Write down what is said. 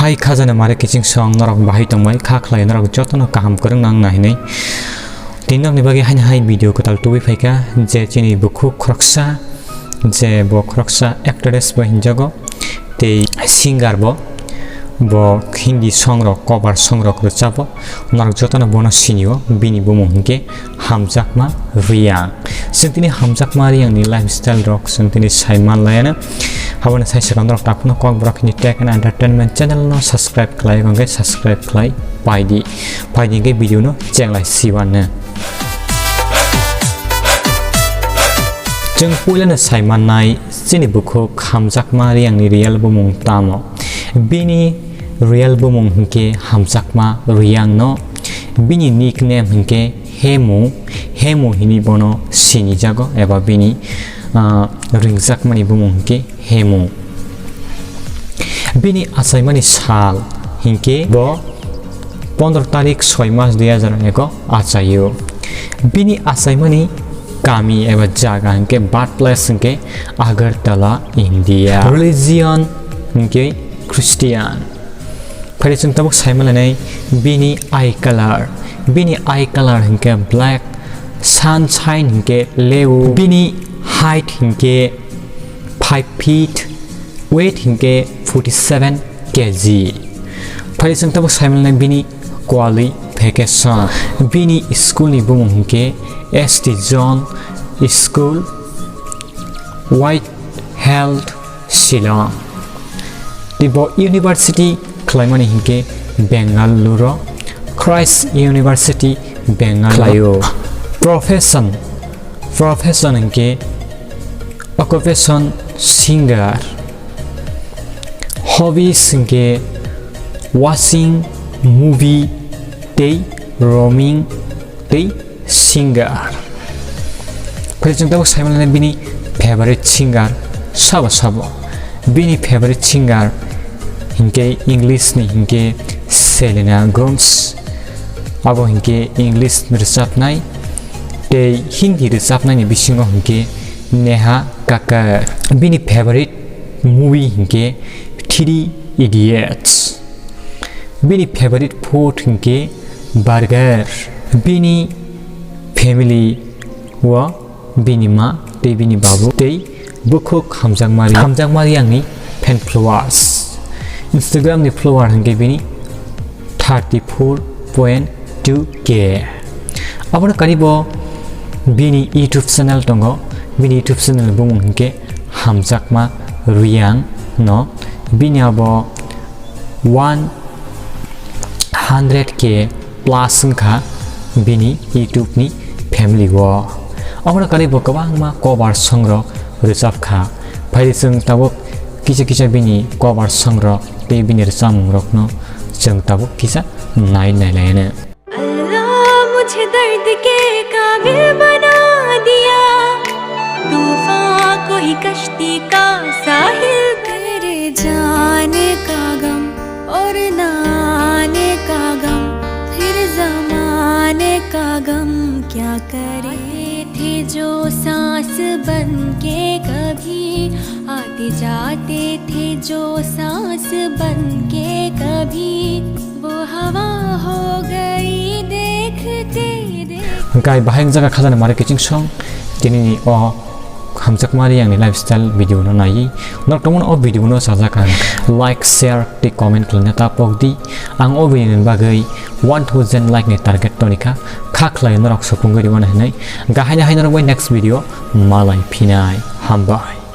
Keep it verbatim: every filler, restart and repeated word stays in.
Ai khajana mare kiching song norok bahai tongbai kha khlai norok jotono kaham kwrwng nang na hinwi. Tini nokni bagwi haini hai video kwtal tubui phaikha je chini bukhuk khoroksa je bo khoroksa actress bo hinjago tei singer bo, bo Hindi song rok cover song rok rwchabo. Norok jotono bono sinio, bini bumung hinkhe Hamjakma Reang. Chwng tini Hamjakma Reang ni lifestyle rok chwng tini sai manlaiano. Haboni sai swkang norok takhukno Kokborok Hindi Tech and Entertainment channel no subscribe khlai, hwnkhe subscribe khlai paidi. Paidi hwnkhe video no chenglai siwano. Chwng puilano sai mannai chini bukhuk Hamjakma Reang ni real bumung tamo. Bini real bumung hinkhe Hamjakma Reang no, bini nickname hinkhe Hemu, Hemu hinwi bono sinijago eba bini, ah, ringjakmani bumung hinkhe Hemu. Bini achaimani sal hinkhe bo pondro tarik soi mas dui hajar eko achaio. Bini achaimani kami eba jaga hinkhe birthplace hinkhe Agartala, India. Religion hinkhe Christian. Phai chwng tabuk sai manlainai bini eye color. Bini eye color hinkhe black, sunshine hinkhe leu, bini height hinkhe five feet, weight hinkhe forty seven K G. Phai chwng tabuk sai manlainai bini qualification. Bini school ni bumung hinkhe S T John School, White Health, Shillong. Tei bo university khlaimani hinkhe Bengaluru, Christ University, Bengaluru khlaio. Profession, profession hinkhe occupation singer. Hobbies hinkhe watching movie tei roaming tei singer. Phai chwng tabuk sai manlainai bini favorite singer sabo sabo. Bini favorite singer hinkhe English ni hinkhe Selena Gomez, abo hinkhe English rwchapnai, tei Hindi rwchapnaini bisingo hinkhe Neha Kakkar. Bini favorite movie hinkhe Three Idiots. Bini favorite food hinkhe burger. Bini family o bini ma tei bini babu tei bukhuk Hamjakma Reang. Hamjakma Reang ni fan followers, Instagram ni follower hinkhe bini thirty four point two K. Abono karibo bini YouTube channel tongo. Bini YouTube channel bumung hinkhe Hamjakma Reang no. Bini abo one hundred K plus wngkha bini YouTube ni family o. Obono karibo kwbangma cover song rok rwchapkha. Phai chwng tabuk kisa kisa bini cover song rok tei bini rwchapmung rokno chwng tabuk kisa nai nai lai no. अल्लाह मुझे दर्द के काबिल बना दिया, तूफान को ही कश्ती का साहिल। मेरे जाने का गम और ना आने का गम, फिर जमाने का गम क्या करे। थे जो सांस बन के कभी आते जाते थे, जो सांस बन के कभी वो हवा हो गई देखते देखते। Hwnkhe bahai wngjakha khajani mare kiching song, tini ni o Hamjakma Reang ni lifestyle video no naiwi. Norok tongmani o video no sajak ang like, share tei comment khlaina ta pok di. Ang o video ni bagwi one thousand like ni target tonikha, kha khlai norok supungwi rwmani hinwi. Hwnkhe haino hai norok bai next video malai phinai. Hambai.